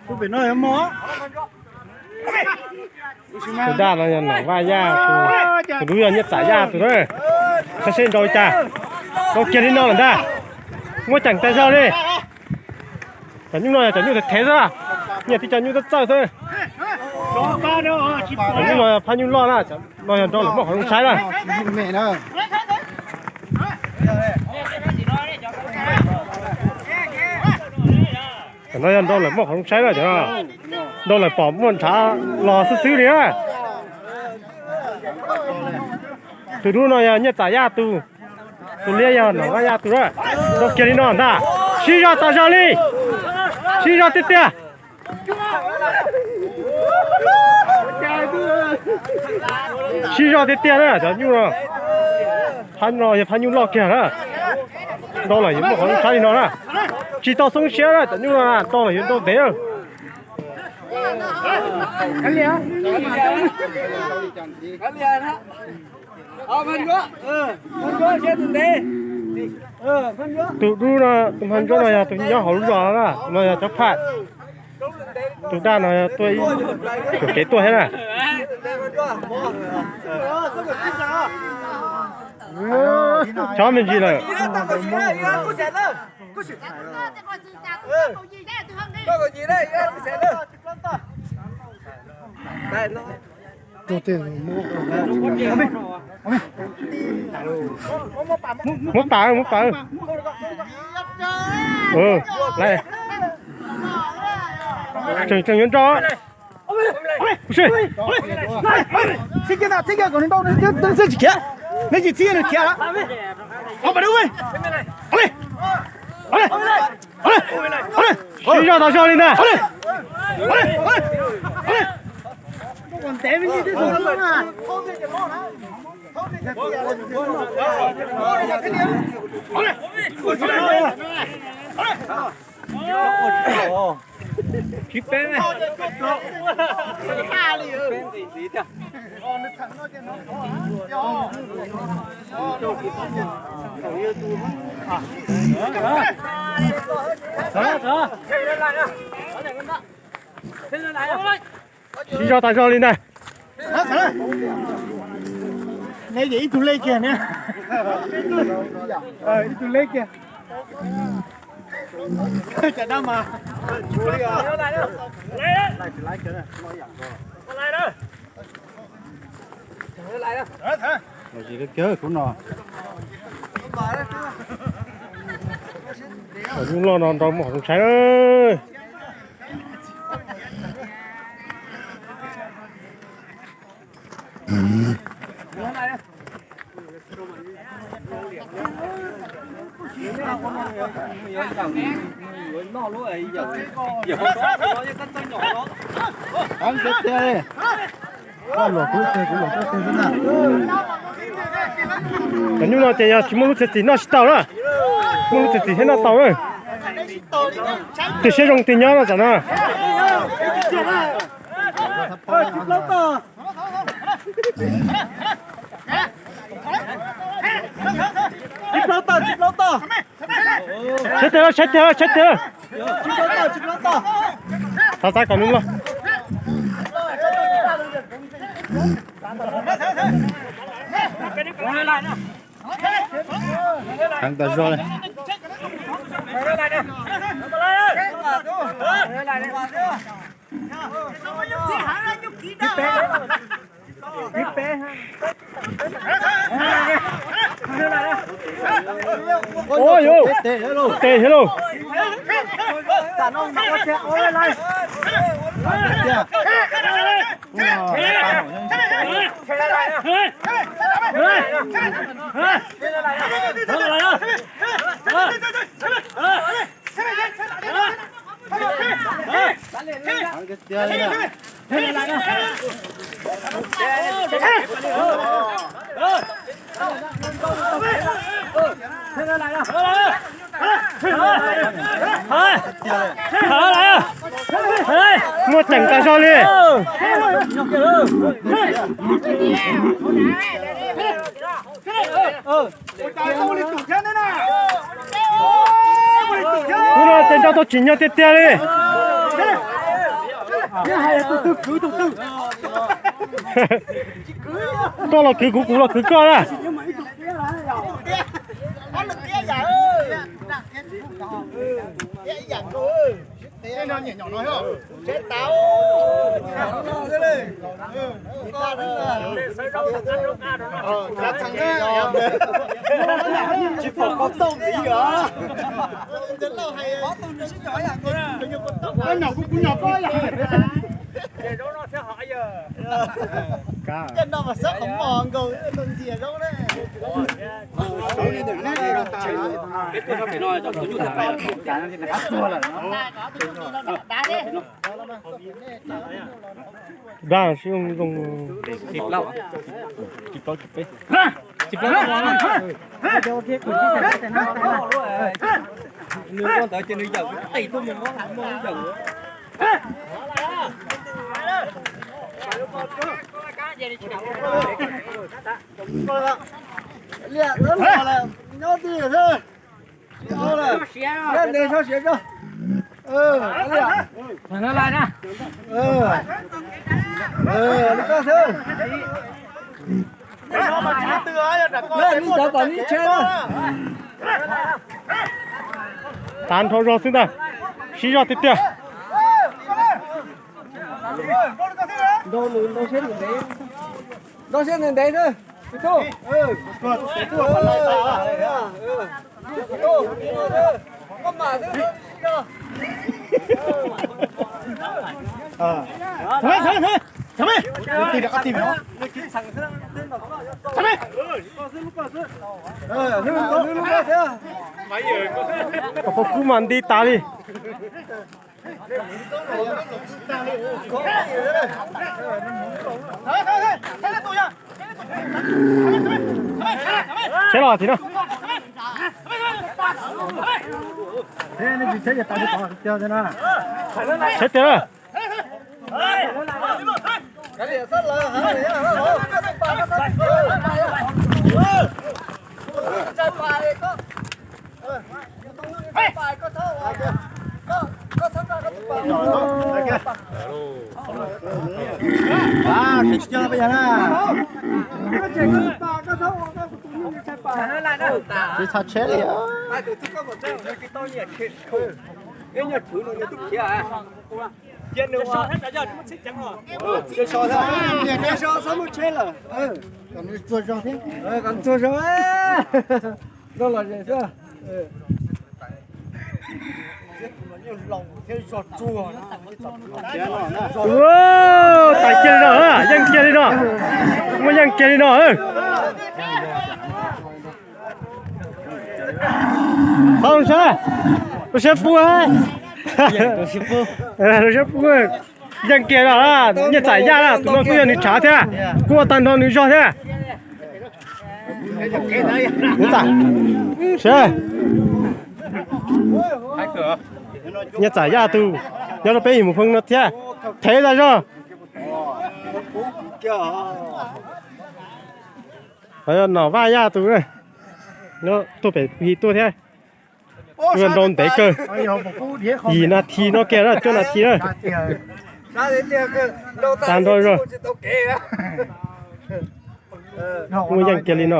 Tus daj no yog Nom Vaj Yaj tus, tus dub yog Nyiaj Txam Yaj tus na. Saib seb nrau li cas. Nrau kiag li no lawm ntag. Muab ceem tas zog li. Cov nyuj no yog cov nyuj thev thev xwb, nyiaj tib co nyuj txawj txawj xwb. Cov nyuj no phab nyuj loj na, no yog nrau lawm muaj qhov zoo saib na. Cov no yog nrau lawm muaj qhov zoo saib na, cov no nrau lawm pom muaj ntshav los xwb xwb li na. Tus dub no yog Nyiaj Txam Yaj tus, tus liab yog Nom Vaj Yaj tus na. Nrau kiag li no ntag. Siv zog tas zog li. Siv zog tiag tiag. Siv zog tiag tiag na cov nyuj no. Phab no yog phab nyuj loj kiag na. Nrau lawm yuav muaj qhov zoo saib li no na. Tsis tau xoob siab na, cov nyuj no nrau lawm yuav nrau ntev na. Tus dub no, tus hmab ntsuab no yog tus nyob hauv lub zos no na, no yog cov phaj. Tus daj no tuaj ib, tuaj kev tuaj thiab na. Chob me ntsis lawm. Muab pam, muab pam. Tseem, tseem yuav nrau. Txhib zog tas zog li ntag. Siv zog tas zog li ntag. Neb ces ib tug lej kiag ne. Ib tug lej kiag. Cas dab mas. Loj no nrau muaj qhov zoo saib. Cov nyuj no ces yog tsis muaj lub txiav txim noj tsis tau na. Muaj lub txiav txim thiaj noj tau na. Tiag siab zoo tiag nyob no tam no. Saib tiag, saib tiag, saib tiag. Txav txav kom nws loj. Heev tas zog li. Ua yuv, tes thiab lauj. Muaj ceem tas zog li. Hnub no ces nrau tau tsim nyog tiag tiag li. Koj los khwv kuv, kuv los khwv koj na. Tsis pom koj tooj ntxiv os. Koj nyom kuv, kuv nyom koj yom. Tej no mas xab qhov mos nkaus ntxias zaub ne. Dag sib zoo zoo. Nws ntawd ces nws yawm qis tuaj mus muab muab yawm. Liam, nyob twj ywm xwb. Nyob ntev soj siav tso. Li koj xwb. Nyob li cov tom neb tsheb na. Tav nrho zog xwb ntag, sib zog tiag tiag. Nrau siab ntev ntev xwb. Kub mas nti tas li. Tsheb los tim no. Tsheb tiag. Tsis txhob tsheb li. Txuag zog, nrog los zes xwb. Tais kiag li no, yeej kiag li no, muaj yeej kiag li no. Txhob zoo siab, rau siab pub, rau siab pub. Yeej kiag no, Nyiaj Txam Yaj na, tus no kuj yog nws tshav thiab, kuj ua tag nrho nws zog thiab. Nyiaj Txam, Nyiaj Txam Yaj tus nyob rau peb yim mus pheej no thiab, thev tas zog. Nom Vaj Yaj tus, tuaj pem hi tuaj thiab. Ua nrau ntev kawg, yim nas this no kiag na, cuaj nas this na. Tag nrho zog. Muaj yeej kiag li no.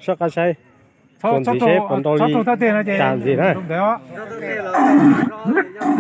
Soj qab saib, txuas ntxiv seb puas nrau li cas ntxiv na.